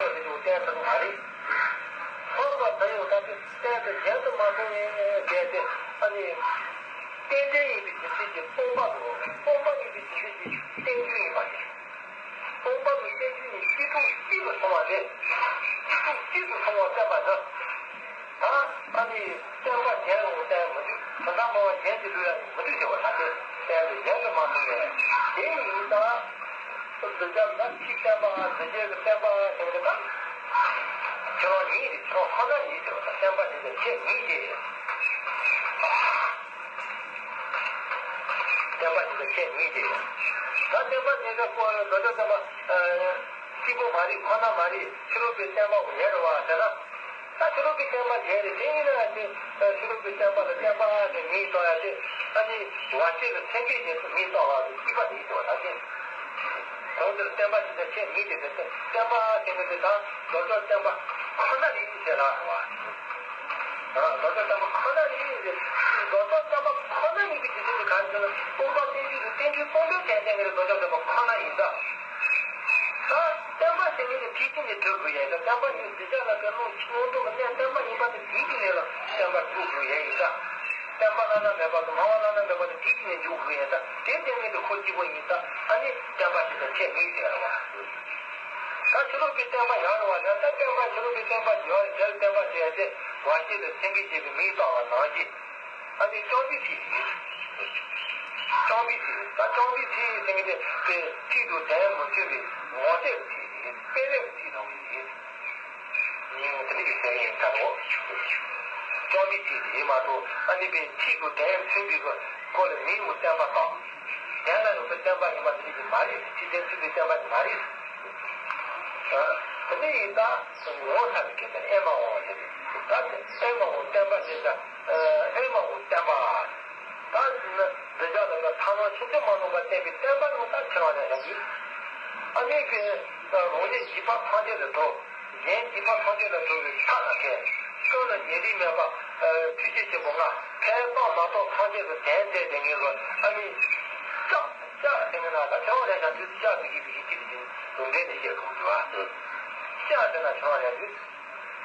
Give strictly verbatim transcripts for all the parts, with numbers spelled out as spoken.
ཡོད་ཀྱང་བསྟན་ཐུབ་མ་རེད། ཐོག་མ་ད་ཡོད་ད་དེ་བསྟན་དུ་གཞན་དུ་མ་སོང་བའི་གལ་ཏེ་ཨ་ནི། རྟེན་འབྲེལ་ཡིན་པའི་རྒྱུ་མཚན་གྱིས་སྟོང་པ་དང་སྟོང་པ་ཡིན་པའི་རྒྱུ་མཚན་གྱིས་རྟེན་འབྱུང་ཡིན་པ་རེད། སྟོང་པ་དང་རྟེན་འབྱུང་གཉིས་གཅིག་ཐོག་གཅིག་ཏུ་སོང་བ་རེད། གཅིག་ཐོག་གཅིག་ཏུ་སོང་བ་བསྟན་པ་འདི། ད་ཨ་ནི་བསྟན་པ་གཞན་ལ་བསྟན་མི་འདུག་དོན་དག་སྨྲ་བ་གཞན་གྱི་ལུགས་ལ་མི་འདུག་ཟེར་བ་ད་དེ་བསྟན་པའི་གཞན་དུ་མ་སོང་བས་དེ་ཡིན་ད། འདི་སྐབས་ལ་ཕྱིའི་བསྟན་པ་འདི་རྗེས་ཀྱི་བསྟན་པ་ཟེར་བ་འདི་ད། ཁྱེད་རང་ཉིད་ཀྱི་ཁྱེད་རང་ཁོ་ན་ཡིན་ཟེར་བ་ད་བསྟན་པ་འདི་ལ་ཁྱེད་ཉིད་ཀྱི། བསྟན་པ་འདི་ལ་ཁྱེད་ཉིད་ཀྱི། ད་བསྟན་པ་འདི་ལ་ཁོ་རྡོ་རྗེ་བསྟན་པ། གཅིག་པོ་མ་རེད་ཁོ་ན་མ་རེད་ཕྱི་རོལ་པའི་བསྟན་པ་འོ་ཡ་རེད་བ་ཟེར་ན། ད་ཕྱི་རོལ་པའི་བསྟན་པ་གཞན་རེད་དེ་ཡིན་ན་དེ་ཕྱི་རོལ་པའི་བསྟན་པ་ལ་བསྟན་པ་ཟེར་མིང་བཏགས་ཡ་དེ་ཨ་ནི་བར་ཆད་ལ་སེམས་བསྐྱེད་བྱས་སུ་མིང་བཏགས་པ་དེ་སྐྱིད་པ་དེ་ཡིན་ཟེར་བ་ད་དེ། གོང་དུ་བསྟན་པ་ཞིག་ལ་ཆེས་མིང་དེ་ཟེར་ཏེ་བསྟན་པ་ཟེར་མི་དེ་དང་རྡོ་རྗེ་བསྟན་པ་ཁོ་ན་ཡིན་ཟེར་ལ་རེད་བ། རྡོ་རྗེ་བསྟན་པ་ཁོ་ན་ཡིན་ཟེར། རྡོ་རྗེ་བསྟན་པ་ཁོ་ན་ཡིན་པའི་རྒྱུ་མཚན་དེ་ག་རེ་ཟེར་ན་སྟོང་པ་རྟེན་འབྱུང་དང་རྟེན་འབྱུང་སྟོང་པའི་དོན་བསྟན་མཁན་རྡོ་རྗེ་བསྟན་པ་ཁོ་ན་ཡིན་ད། ད་བསྟན་པ་ཟེར་མཁན་དེ་དེའི་སྟེང་ནས་སྒྲུབ་དགོས་ཡ་ཡིན་ད། བསྟན་པ་ཡིན་གདུལ་བྱ་ལ་དཀའ་ལུང་མངོན་རྟོགས་ཀྱི་གནས་བསྟན་པ་ཡིན་པ་དེ་དེའི་སྟེང་ནས་ལ་བསྟན་པ་སྒྲུབ་དགོས་ཡ་ཡིན་ད། བསྟན་པ་བླ་ན་མེད་པ་དང་སྨྲ་བ་བླ་ན་མེད་པ་དེ་དེའི་སྟེང་ནས་འཇུག་དགོས་ཡ་ཡིན་ད། དེ་བསྟན་མཁན་དེ་ཁོ་གཅིག་པོ་ཡིན་ད། ཨ་ནི་བསྟན་པ་ཞིག་ད་ཆེས་མིང་ཟེར་བ། ད་ཕྱི་རོལ་པའི་བསྟན་པ་ཡང་རེད་བ་ཡང་ད་བསྟན་པ་ཕྱི་རོལ་པའི་བསྟན་པ་ཡང་རྒྱལ་བསྟན་པ་ཟེར་ཡ་དེ་བར་ཆད་དང་སེམས་བསྐྱེད་བྱེད་པའི་མིང་བཏགས་པ་ནང་བཞིན། ཨ་ནི་རྐྱང་པའི་ཚིག་རེད། རྐྱང་པའི་ཚིག་རེད། ད་རྐྱང་པའི་ཚིག་ཟེར་མཁན་དེ་དེ་ཚིག་དང་དོན་མི་མཐུན་པའི་ངོ་དེབ་ཀྱི་ཚིག་རེད། དཔེ་ལེགས་ཀྱི་ཚིག་ནང་བཞིན་རེད། དེ་འདྲ་ཡིན་ཟེར་ཡིན་ད་རོ། རྐྱང་པའི་ཚིག་རེད་མ་གཏོགས་ཨ་ནི་པའི་ཚིག་དང་དོན་མཐུན་པའི་སྐོར་ལ་མིང་དང་བསྟན་པ་བཏགས། དོན་ལ་ཡོད་པའི་བསྟན་པ་ཡིན་པ་དེ་འདྲ་ཡིན་མ་རེད། ཚིག་དོན་མཐུན་པའི་བསྟན་པ་ཡིན་མ་རེད། དེ་འདྲ་ཡིན་ད་ངོ་ཚ་བའི་སྐད་ཆ་ཨེ་མ་འོ་ཟེར་ཏེ། ད་ཨེ་མ་འོ་བསྟན་པ་ཟེར་ད་ཨེ་མ་འོ་བསྟན་པ། ད་འདི་ལ་ལ་ཐ་མ་ཆུ་ཚོད་མ་ནོར་བར་བསྟན་པའི་བསྟན་པ་ཡང་དག་ཁྱེར་བ་ལས་ཡོང་གི། ཨ་ནི་གི་རང་ཉིད་འཇིགས་པ་ཐམས་ཅད་ལས་སྒྲོལ། གཞན་འཇིགས་པ་ཐམས་ཅད་ལས་སྒྲོལ་བའི་ཐབས་ལ་མཁས། ཀུན་ལ་ཉེ་རིང་མེད་པ། ཐུགས་རྗེ་ཆེན་པོ་ལྔ། ཕན་བཏགས་མ་གཏོགས་ཐམས་ཅད་ལ་དོན་མཛད་པའི་ངེས་ལུགས་ཨ་ནི། ལྕགས་ལྕགས་ཟེར་ན་ད་ཁྱེར་བ་ལས་ཀྱང་དུས་ལྕགས་ཀྱི་ཡིད་ཀྱི་ཡིད་ཀྱི་ཡིན་ལུང་འདྲེན་ནས་བཤད་དགོས་འདུག་ཨ། ལྕགས་ཟེར་ན་ཁྱེར་བ་ལས་དུས།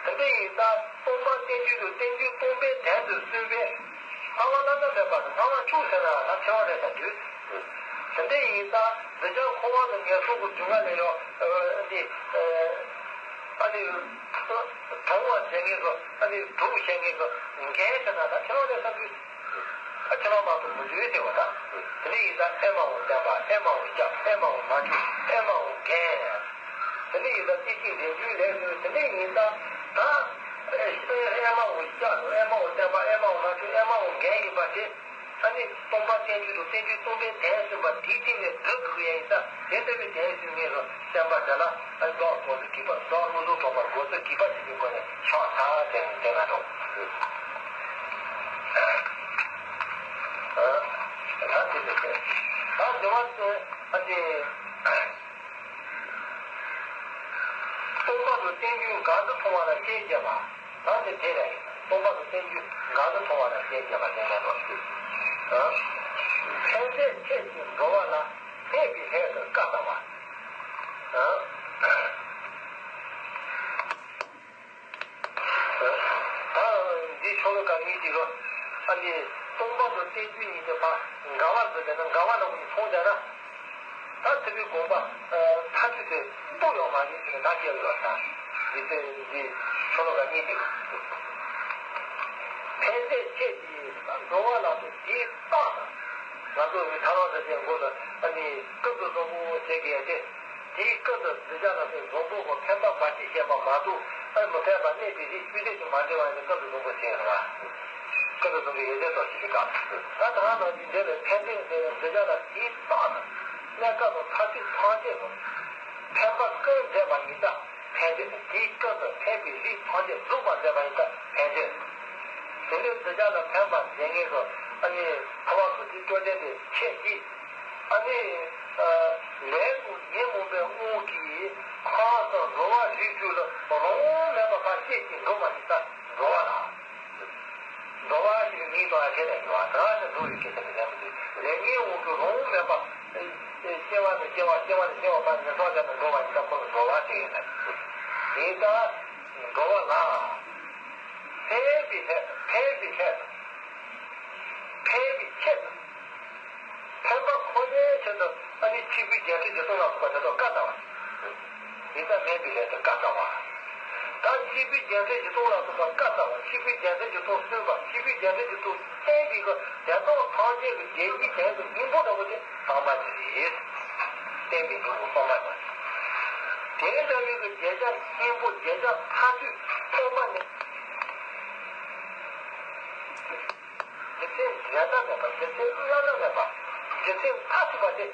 དེ་འདྲ་ཡིན་ཙང་སྟོང་པ་རྟེན་འབྱུང་དང་རྟེན་འབྱུང་སྟོང་པའི་དོན་དུ་གསུངས་པས། སྣང་བ་བླ་ན་མེད་པ་དང་སྣང་བ་བཅུ་ཟེར་ན་ད་ཁྱེར་བ་རེད་ད་དུས། དེ་འདྲ་ཡིན་ཙང་འདི་ཅག་འཁོར་བ་དང་ངན་སོང་གི་སྡུག་བསྔལ་ལས་ཡང་འདི་ཨ་ནི་གྲོལ་བར་བྱེད་ངེས་སོ། ཨ་ནི་སྒྲུབ་བྱེད་ངེས་སོ། འགན་ཟེར་ན་ད་ཁྱེར་བ་རེད་ད་དུས། ད་ཁྱེད་རང་མ་གཏོགས་མི་འདུག་ཟེར་བ་དང་། དེ་འདྲ་ཡིན་ཙང་ཨེ་མ་འོ་བསྟན་པ་ཨེ་མ་འོ་སྐྱབས་ཨེ་མ་འོ་མ་བྱུང་ཨེ་མ་འོ་འགན། དེ་འདྲ་ཡིན་ཙང་བསྟན་བཅོས་འདི་འདྲའི་ལས་སུ་དེ་འདྲ་ཡིན་ཙང་ད། ཨེ་མ་འོ་སྐྱབས་ཨེ་མ་འོ་བསྟན་པ་ཨེ་མ་འོ་མ་བྱུང་ཨེ་མ་འོ་འགན་ཡིན་པ་དེ། ཨ་ནི་སྟོང་པ་རྟེན་འབྱུང་དང་རྟེན་འབྱུང་སྟོང་པའི་དོན་གསུངས་པ་དེའི་སྟེང་ནས་སྒྲུབ་དགོས་ཡ་ཡིན་ཙང་དེ་ལྟ་བུའི་དོན་གསུངས་ངེས་སོ། བསྟན་པ་འདི་ལ་ཨ་ནི་བདག་དགོངས་སུ་གུས་པ་བདག་བློ་བཟང་གྲགས་པར་དགོངས་སུ་གུས་པ་བྱེད་པའི་སྒོ་ནས་ཕྱག་འཚལ་ཟེར་ནས་དེ་ལ་འགྲོ། ད་དེ་ལས་ད་དེ་བ་ཨ་ནི། སྟོང་པ་དང་རྟེན་འབྱུང་འགལ་དུ་མཐོང་བ་ལ་ཞེས་བྱ་བ། ད་འདི་དེ་ལས་སྟོང་པ་དང་རྟེན་འབྱུང་འགལ་དུ་མཐོང་བ་ལ་ཞེས་བྱ་བ་དེ་ལས་རོ། ཕན་བདེ་ཆེད་ཀྱི་འགྲོ་བ་ལ་སྨད་པའི་སླད་དུ་བཀའ་གདམས་པ། ད་འདི་ཤོ་ལོ་ཀ་གཉིས་ཀྱི་རོ། ཨ་ནི་སྟོང་པ་དང་རྟེན་འབྱུང་གཉིས་ཀྱི་བར་འགལ་བ་བཟོས་པས་ན་འགལ་བ་ལ་མཐོང་བྱས་ན། ད་དེ་བའི་དགོངས་པ་མཐའ་གཅིག་ཏུ་རྟོགས་ཡོད་མ་རེད་ཟེར་ནས་ད་བཤད་ཡོད་ད། འདི་ལྟར་འདི་ཤོ་ལོ་ཀ་གཉིས་ཏེ། ཕན་བདེ་ཆེད་ཀྱི་འགྲོ་བ་ལ་སོགས་དེའི་རྟགས་དང་། ང་ཚོ་མི་ཐར་བ་དང་ཅན་མགོ་ལ་ཨ་ནི་སྐབས་སུ་བཟང་པོ་བྱེད་དགོས་ཏེ། དེའི་སྐབས་སུ་འདི་ཅག་ལ་སོགས་བཟང་པོ་གོ་ཕན་པ་མ་ཤེས་བཤད་པ་མ་གཏོགས་ཨ་མི་ཕན་པ་གནས་དེ་རིགས་བཅུ་དེ་ཅིག་མ་འདྲེས་པ་ཡིན་ན་སྐབས་སུ་བཟང་པོ་བྱེད་ར། སྐབས་སུ་བཟང་པོའི་ཡོན་ཏན་ཐོག་ཞིག་གི་སྐབས། ད་ད་ང་ནང་བཞིན་འདི་ལ་ཕན་བདེ་འདི་ཅག་ལ་དེའི་རྟགས་དང་། གནས་སྐབས་དང་མཐར་ཐུག་ཐམས་ཅད་དུ་ཕན་པ་ཀུན་མཛད་པ་ཡིན་ཙང་ཕན་བདེ། དེའི་སྐབས་སུ་ཕན་པའི་རིགས་ཐམས་ཅད་རྫོགས་པར་མཛད་པ་ཡིན་ཙང་ཕན་བདེ། དེ་ནས་འདི་ཅག་ལ་ཕན་པ་མཛད་ངེས་སོ། ཨ་ནི་ཐུབ་པ་ཐུགས་རྗེ་བཅོམ་ལྡན་འདས་ཁྱེད་ཀྱིས་ཨ་ནི་ལས་དང་ཉོན་མོངས་པའི་དབང་གིས་ཁམས་གསུམ་འགྲོ་བ་རིགས་དྲུག་ལ་རང་དབང་མེད་པར་ཕར་སྐྱེས་ཀྱིན་འགྲོ་བ་ཡིན་ཙང་འགྲོ་བ་ལ། འགྲོ་བ་ཞེས་པའི་མིང་དང་ཡང་ཁྱད་ལས་འགྲོ་བ་དང་ནི་འགྲོ་བའི་སྐད་ཆ་དེ་ལས་མི་འདུག་ལས་ཉོན་མོངས་ཀྱི་རང་དབང་མེད་པ། སྐྱེ་བ་ནས་སྐྱེ་བ་སྐྱེ་བ་ནས་སྐྱེ་བ་བར་ཉམས་སུ་བཞག་ནས་འགྲོ་བ་ཡིན་ཙང་ཁོ་ལ་འགྲོ་བ་ཟེར་ཡོད་ན། ཡིན་ཙང་འགྲོ་བ་ལ་ཕན་པའི་ལྷད་དང་ཕན་པའི་ལྷད་དང་ཕན་པའི་ཆེད་དང་། ཕན་པ་ཁོ་ནའི་ཆེད་དུ་ཨ་ནི་ཆོས་སྐུའི་རྒྱལ་སྲས་ཀྱི་གསུང་ལ་སོགས་པ་དེ་ཚོ་བཀའ་སྩལ་བ། ཡིན་ཙང་ཕན་པའི་ལྷད་དུ་བཀའ་སྩལ་བ། ད་ཆོས་སྐུའི་རྒྱལ་སྲས་ཀྱི་གསུང་ལ་སོགས་པ་བཀའ་སྩལ་བ། ཆོས་སྐུའི་རྒྱལ་སྲས་ཀྱི་གསུང་གསུངས་པ། ཆོས་སྐུའི་རྒྱལ་སྲས་ཀྱི་གསུང་བསྟན་པའི་གི་དེ་དག་ཐམས་ཅད་ཀྱི་རྒྱལ་སྤྱིའི་དོན་དུ་སྙིང་པོ་འདྲ་བོ་དེ་སྟོང་པ་ཉིད་རེད། བསྟན་པའི་སྙིང་པོ་སྟོང་པ་ཉིད་རེད། དེ་འདྲ་བའི་གི་རྒྱལ་སྲས་སྙིང་པོ་རྒྱལ་སྲས་མཐར་ཐུག་སྟོང་པ་ཉིད། རྒྱུ་མཚན་འབྲས་རྟགས་མེད་པ། རྒྱུ་མཚན་བླ་ན་མེད་པ། རྒྱུ་མཚན་མཐར་ཐུག་པ་སྟེ།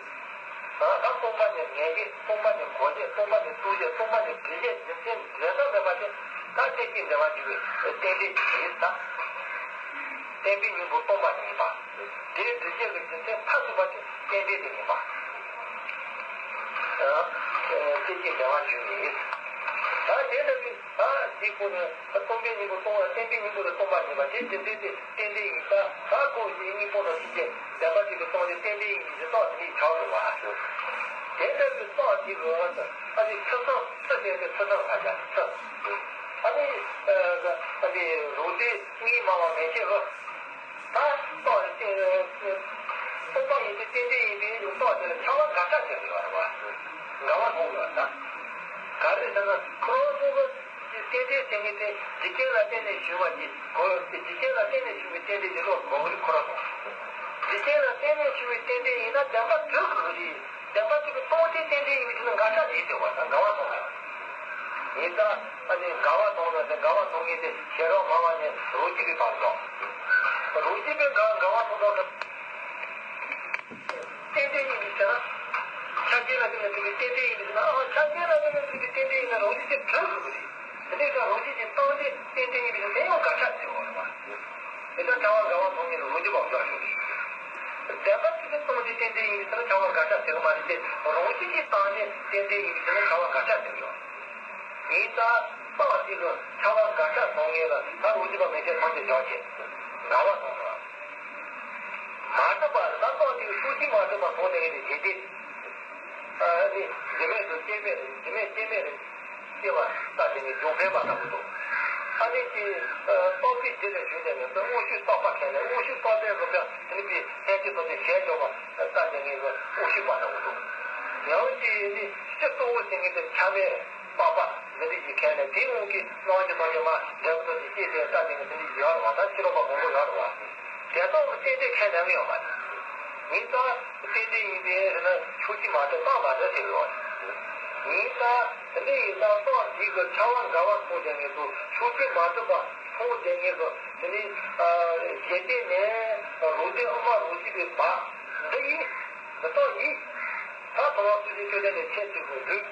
ད་སྟོང་པ་ཉིད་ངེས་ཤེས། སྟོང་པ་ཉིད་གོ་ཤེས། སྟོང་པ་ཉིད་རྟོགས་ཤེས། སྟོང་པ་ཉིད་འདྲི་ཤེས། རྒྱུ་མཚན་འབྲས་རྟགས་མེད་པ་སྟེ། ད་རྟེན་ཅིང་འབྲེལ་བར་འབྱུང་བའི་རྟེན་འབྲེལ་གྱི་ད། བསྟན་པའི་སྙིང་པོ་སྟོང་པ་ཉིད་ཡིན་པ། དེའི་འདྲི་བྱེད་ཀྱི་རྒྱུ་མཚན་མཐར་ཐུག་པ་དེ་རྟེན་འབྲེལ་དེ་ཡིན་པ། ཨ། རྟེན་ཅིང་འབྲེལ་བར་འབྱུང་བའི། ད་དེ་འདྲ་བའི་ད་འདིའི་སྐོར་ནས་སྟོང་པའི་སྙིང་པོ་སྟོང་པ། བསྟན་པའི་སྙིང་པོ་དེ་སྟོང་པ་ཉིད་པ་དེ་རྒྱུ་མཚན་དེ་རྟེན་འབྲེལ་ཡིན་ཙང་། ད་ཁོ་བོའི་སྙིང་པོ་ནང་བཞིན་གྱི་བདེན་པ་གཅིག་གི་སྟོང་དེ་རྟེན་འབྲེལ་ཡིན་གྱི་ཞེས་སོགས་དེ་ནས་ཆགས་འགྲོ་བ། དེ་ལྟ་བུའི་རྟགས་དེ་གི་འོག་ཏུ་ཨ་ནི་ཚུལ་གསུམ། ཚུལ་བསྟན་ཏེ་ཚུལ་གསུམ་ལ་བྱ་ཚུལ། ཨ་ནི་ཨ་ནི་རང་སྡེ་གཉིས་སྨྲ་བ་མན་ཆད་ལ། ད་རྟགས་དེ་སྟོང་པ་ཉིད་དེ་རྟེན་འབྲེལ་ཡིན་པའི་རྟགས་དེ་ལ་ཁྱབ་པ་འགལ་ཟླ་བྱས་ཡོད་རེད་བ། འགལ་བ་མཐོང་ཡོད་ད། ག་རེ་ཟེར་ན་ཁོ་རང་ཚོ་གི་རྟེན་འབྲེལ་ཟེར་མཁན་དེ་རྒྱུ་རྐྱེན་ལ་བརྟེན་ནས་བྱུང་བ་ཅིག་གོ། རྒྱུ་རྐྱེན་ལ་བརྟེན་ནས་བྱུང་བའི་རྟེན་འབྲེལ་ཡིན་ལུགས་གོ་གི་རེད་ཁོ་རང་ཚོ། རྒྱུ་རྐྱེན་ལ་བརྟེན་ནས་བྱུང་བའི་རྟེན་འབྲེལ་ཡིན་ན་བདེན་པ་གྲུབ་དགོས་ཀྱི་རེད། བདེན་པ་གཅིག་གི་སྟོང་ཆའི་རྟེན་འབྲེལ་ཡིན་པའི་ཕྱིར་ན་འགལ་ཟླ་རེད་ཟེར་བ་དང་འགལ་བ་མཐོང་ཡོད། ཡིན་ཙང་ཨ་ནི་འགལ་བ་མཐོང་ཡོད་ཟེར། འགལ་བ་མཐོང་མཁན་དེ་ཤེས་རབ་སྨྲ་བ་ནས་རང་རྒྱུད་པའི་བར་དུ། རང་རྒྱུད་པའི་འགལ་འགལ་བ་མཐོང་དོགས་ཟེར། རྟེན་འབྲེལ་ཡིན་པའི་ཕྱིར་ན། ཆ་རྐྱེན་ལ་བརྟེན་ནས་གྲུབ་པའི་རྟེན་འབྲེལ་ཡིན་པའི་ཕྱིར་ན། ཨ། ཆ་རྐྱེན་ལ་བརྟེན་ནས་གྲུབ་པའི་རྟེན་འབྲེལ་ཡིན་ན་རང་རྒྱུད་ཀྱིས་གྲུབ་དགོས་རེད། དེ་འདྲ་ཡིན་ཙང་རང་རྒྱུད་ཀྱི་སྟོང་ཆའི་རྟེན་འབྲེལ་ཡིན་པའི་ཕྱིར་ན་དེ་ཡང་འགལ་ཟླ་ཟེར་བ་རེད་བ། དེ་ལྟར་ཁྱབ་པ་འགལ་བ་མཐོང་མཁན་ལ་རང་རྒྱུད་པ་འགལ་ཟླ་ཡོད་རེད། བདེན་པ་གཅིག་གི་སྟོང་ཆའི་རྟེན་འབྲེལ་ཡིན་པའི་ཕྱིར་ན་ཁྱབ་པ་འགལ་ཟླ་ཟེར་གི་མ་རེད་དེ། རང་རྒྱུད་ཀྱི་སྟོང་ཆའི་རྟེན་འབྲེལ་ཡིན་པའི་ཕྱིར་ན་ཁྱབ་པ་འགལ་ཟླ་ཟེར་གི་ཡོད། ཡིན་ཙང་རྟགས་དེ་གི་ཁྱབ་པ་འགལ་ཟླ་མཐོང་མཁན་ལ་ད་རང་རྒྱུད་པ་མན་ཆད་ཐམས་ཅད་བྱས་བྱས་འགལ་བ་མཐོང་བ། མ་གྲུབ་པ་རེད། ད་རྟགས་དེ་གི་ཕྱོགས་གཅིག་མ་གྲུབ་པ་མཐོང་ནས་ཡིན་ཏེ་རྗེས་དེ། ཨ་ནི་འཇིགས་མེད་དུ་སྐྱེ་མེད་རེད། འཇིགས་མེད་སྐྱེ་མེད་རེད། སྐྱེ་བ་ལྟ་དེ་ནི་འཇུག་པའི་བར་དང་པོ་དང་། ཨ་ནི་དེ་རྟོག་པའི་རྒྱུ་ལས་བྱུང་སྟེ་ནི་དངོས་ཤུགས་རྟོག་པ་ཁས་ལེན། དངོས་ཤུགས་རྟོག་པའི་རུ་ཀ་དེ་ནི་དེ་ལྷན་སྐྱེས་རྟོག་པའི་ཞལ་འཇོག་པ་ལྟ་དེ་ནི་དངོས་ཤུགས་པ་དང་པོ་དང་། ཡང་དེ་ནི་སྤྱི་གཙོ་བོ་ཟེར་མཁན་དེ་ཁྱབ་པའི་རྟོག་པ་འདི་འདྲ་ཞིག་ཁས་ལེན། དེའི་དབང་གིས་སྣང་བ་རྟོག་པ་མ་འབྲས་བུ་རྟོག་པ་སྐྱེས་ཏེ་ལྟ་དེ་ནི་དེ་འདྲ་ཞིག་ཡོད་རེད་བ། ད་ཕྱི་རོལ་པ་མང་པོ་ཡོད་རེད་བ། དེ་དག་གི་རྟེན་འབྲེལ་ཁས་ལེན་གི་ཡོད་མ་རེད། ཡིན་ཙང་རྟེན་འབྲེལ་ཡིན་པའི་ཕྱིར་ན་ཕྱོགས་གཅིག་མ་གྲུབ་རྟགས་མ་གྲུབ་ཟེར་གི་ཡོད་རེད། ཡིན་ཙང་དེ་འདྲ་ཡིན་ཙང་རྟགས་འདི་གི་ཁྱབ་པ་འགལ་བ་མཐོང་བསྡད་མཁན་ཚོ། ཕྱོགས་གཅིག་མ་གྲུབ་པ་མཐོང་བསྡད་མཁན་ཚོ། དེ་ནི་ཨ་གཞན་སྟེང་ནས་རང་སྡེ་དབུ་མ་རང་རྒྱུད་པའི་བར་འདི་ཡིན། འདི་རྟགས་ཡིན། ད་ཐོབ་པ་སོ་སོའི་ཆོས་ཅན་ནས་ཁྱད་ཆོས་ཀྱི་ལུགས།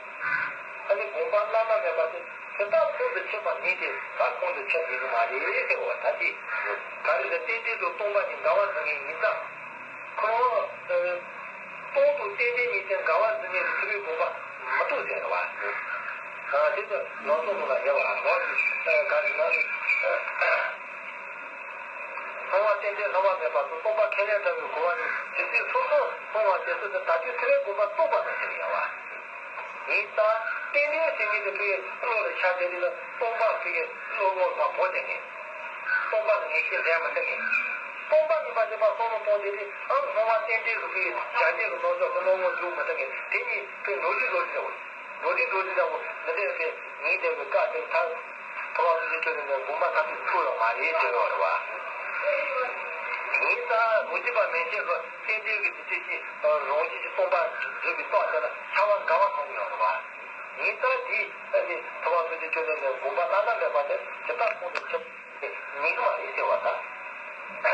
ཨ་ནི་དགོངས་པ་བླ་ན་མེད་པ་དེ་དེ་ལྟར་ཁོང་དུ་ཆུད་པ་ཉིད་དེ་ད་ཁོང་དུ་ཆུད་ཡིན་ནི་མ་རེད་ཟེར་བ་ད་ཅི། ག་རེ་ཟེར། རྟེན་འབྲེལ་དང་སྟོང་པ་གཉིས་འགལ་བར་འཛིན་མཁན་ཡིན་ཙང་། ཁོ་རང་སྟོང་དང་རྟེན་འབྲེལ་གཉིས་དེ་འགལ་བར་འཛིན་མཁན་གྱི་ཐེ་བའི་དགོངས་པ་མི་འདུག་ཟེར་བ། ཨ། དེ་ཚོ་ལམ་སྲོལ་ནང་ལ་ཡོད་པ་རེད། ག་རེ་ཟེར་ན། སྣང་བ་རྟེན་འབྲེལ་སྣང་བ་མེད་པ་དང་སྟོང་པ་ཁས་ལེན་བྱ་བའི་གོ་བ་ནི་རྒྱུ་མཚན་སོ་སོར་སྣང་བ་དེ་ཚོ་དེ་ད་ལྟའི་ཐེ་བའི་དགོངས་པ་རྟོགས་པ་དང་ཟེར་ཡོད་པ། ཡིན་ཙང་རྟེན་འབྲེལ་ཟེར་མཁན་དེ་ཕ་གི་བློ་ལ་ཤར་དེ་རིགས་ལ་སྟོང་པ་ཕ་གི་བློ་ངོར་མ་བོར་དེ་ནས། སྟོང་པ་ངེས་ཤེས་ལྡན་མི་ཐུབ་མཁན། སྟོང་པ་ཉིད་པ་ཅན་པ་སོང་ལ་སྟོང་དེ་རིགས་ཨང་སྣང་བ་རྟེན་འབྲེལ་གྱི་ཕ་གི་བྱ་བྱེད་ཀྱི་ལོག་ཕྱོགས་ཀྱི་བློ་ངོར་འཇུག་མི་ཐུབ་མཁན་དེ་གཉིས་ཕ་གི་འགྲོ་རྒྱུ་འགྲོ་རྒྱུ་འདྲ་བོ། འགྲོ་རྒྱུ་འགྲོ་རྒྱུ་འདྲ་བོ་འདི་འདྲ་ཕ་གི་ངེས་བསྡད་པའི་སྐབས་དེར་ཐལ། ཐོབ་པ་སོ་སོའི་ཆོས་ཅན་ནི་དགོངས་པ་མཐར་ཐུག་ཐུག་ཡོད་མ་རེད་ཟེར་བ་རེད་བ། ཡིན་ཙང་རང་རྒྱུད་པ་མན་ཆད་ཀྱི་རྟེན་འབྲེལ་གྱི་དེ་ཚེ་ཅིག་རང་རྒྱུད་ཀྱི་སྟོང་པ་འཛིན་པའི་རྟགས་དེ་ལ་ཁྱབ་པ་འགལ་བ་མཐོང་གི་ཡོད་རེད་བ། ཡིན་ཙང་དེ་ཨ་ནི་ཐོབ་པ་སོ་སོའི་ཆོས་ཅན་ནི་དགོངས་པ་བླ་ན་མེད་པ་དེ་ཇི་ལྟར་ཁོང་དུ་ཆུད་ཉན་གྱི་མ་རེད་ཟེར་བ་དང་། ད་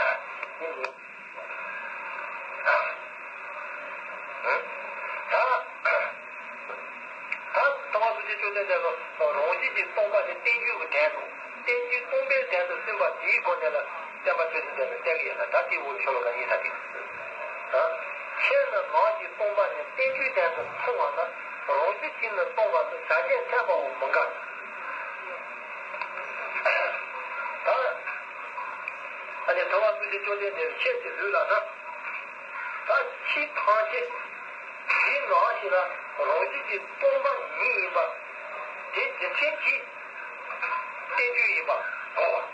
ད་ཐོབ་པ་སོ་སོའི་ཆོས་ཅན་དེ་ལ་རང་བཞིན་གྱིས་སྟོང་པ་དེ་རྟེན་འབྱུང་གི་དོན་དུ། རྟེན་འབྱུང་སྟོང་པའི་དོན་དུ་སེམས་པ་དེའི་སྒོ་ནས་ལ་བསྟན་པ་ཆོས་ཅན་དེ་ལ་བསྟན་གྱི་ཡོད་ན། ད་དེའི་འོག་ལ་ཤོ་ལོ་ཀ་གཉིས་ད་དེ། ད་ཆོས་ནི་ནང་གི་སྟོང་པ་ཉིད་རྟེན་འབྱུང་དོན་དུ་མཐོང་བ་ན། རང་བཞིན་གྱིས་ནི་སྟོང་པ་དང་བྱ་བྱེད་ཚད་པའང་མི་འགལ། ད་ཨ་ནི་ཐོབ་པ་སོ་སོའི་ཆོས་ཅན་དེ་ལ་ཁྱེད་ཀྱི་ལུགས་ལ་ན། ད་ཕྱི་ཐམས་ཅད་དེའི་ནང་ཞིག་ལ་རང་བཞིན་གྱིས་སྟོང་པ་ཉིད་ཡིན་པ། དེ་རྒྱུ་མཚན་གྱིས་བསྟན་བཅོས་ཡིན་པ་གོ་བ།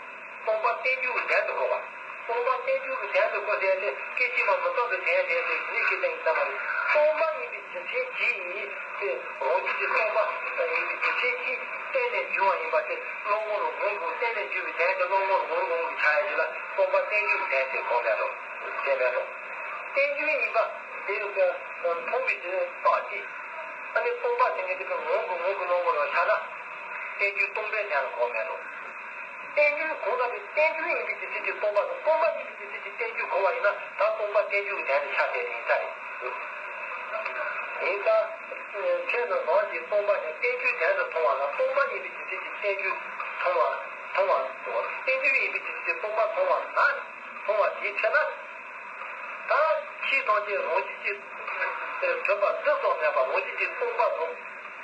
སྟོང་པ་བསྟན་བཅོས་ཀྱི་དོན་དུ་གོ་བ། སྟོང་པ་བསྟན་བཅོས་ཀྱི་དོན་དུ་གོ་བསྡད་དེ་སྐད་ཅིག་མ་མི་རྟག་པའི་དོན་དེ་དེ་ཞི་གནས་ཀྱི་སྟེང་གི་ལྟ་བ་རེད། སྟོང་པ་ཡིན་པའི་རྒྱུ་མཚན་གྱིས་ཡིན་ཏེ་རང་རྒྱུད་ཀྱི་སྟོང་པ་ཡིན་པའི་རྒྱུ་མཚན་གྱིས་བརྟེན་ནས་འབྱུང་བ་ཡིན་པ་དེ་བློ་ངོར་འོང་དགོས། བརྟེན་ནས་འབྱུང་བའི་དོན་དེ་བློ་ངོར་འོང་དགོས་ཀྱི་ཆ་ཡ་ཞིག་ལ་སྟོང་པ་བསྟན་བཅོས་ཀྱི་དོན་དེ་གོ་མེད་དོ། བྱས་མེད་དོ། བསྟན་བཅོས་ཡིན་པ་དེ་མཐོང་བའི་དོན་རྟོགས་ཀྱི། ཨ་ནི་སྟོང་པ་དེ་ནི་དེ་གི་ངོ་བོ་ངོ་བོ་གི་བློ་ངོ་ལ་ཆགས་ན། བསྟན་བཅོས་སྟོང་པའི་དོན་ལ་གོ་མེད་དོ། བསྟན་བཅོས་གོ་ན་དེ་བསྟན་བཅོས་ཡིན་པའི་རྒྱུ་མཚན་གྱིས་སྟོང་པ་དང་སྟོང་པ་ཡིན་པའི་རྒྱུ་མཚན་གྱིས་བསྟན་བཅོས་གོ་བ་ཡིན་ན་ད་སྟོང་པ་བསྟན་བཅོས་ཀྱི་དོན་དུ་ཆགས་བསྡད་ཡིན་ས་རེད། ཡིན་ཙང་། ཁྱེད་ཚོ་ནང་གི་སྟོང་པ་ནི་བསྟན་བཅོས་དོན་དུ་མཐོང་བ་ལ་སྟོང་པ་ཡིན་པའི་རྒྱུ་མཚན་གྱིས་བསྟན་བཅོས་མཐོང་བ། མཐོང་བ། བསྟན་བཅོས་ཡིན་པའི་རྒྱུ་མཚན་གྱིས་སྟོང་པ་མཐོང་བ་ན། མཐོང་བ་དེའི་ཚེ་ན། ད་ཕྱིས་ཐམས་ཅད་རང་བཞིན་གྱིས་གྲུབ་པ་རྫས་སོགས་མེད་པ་རང་བཞིན་གྱིས་སྟོང་པ་དང་།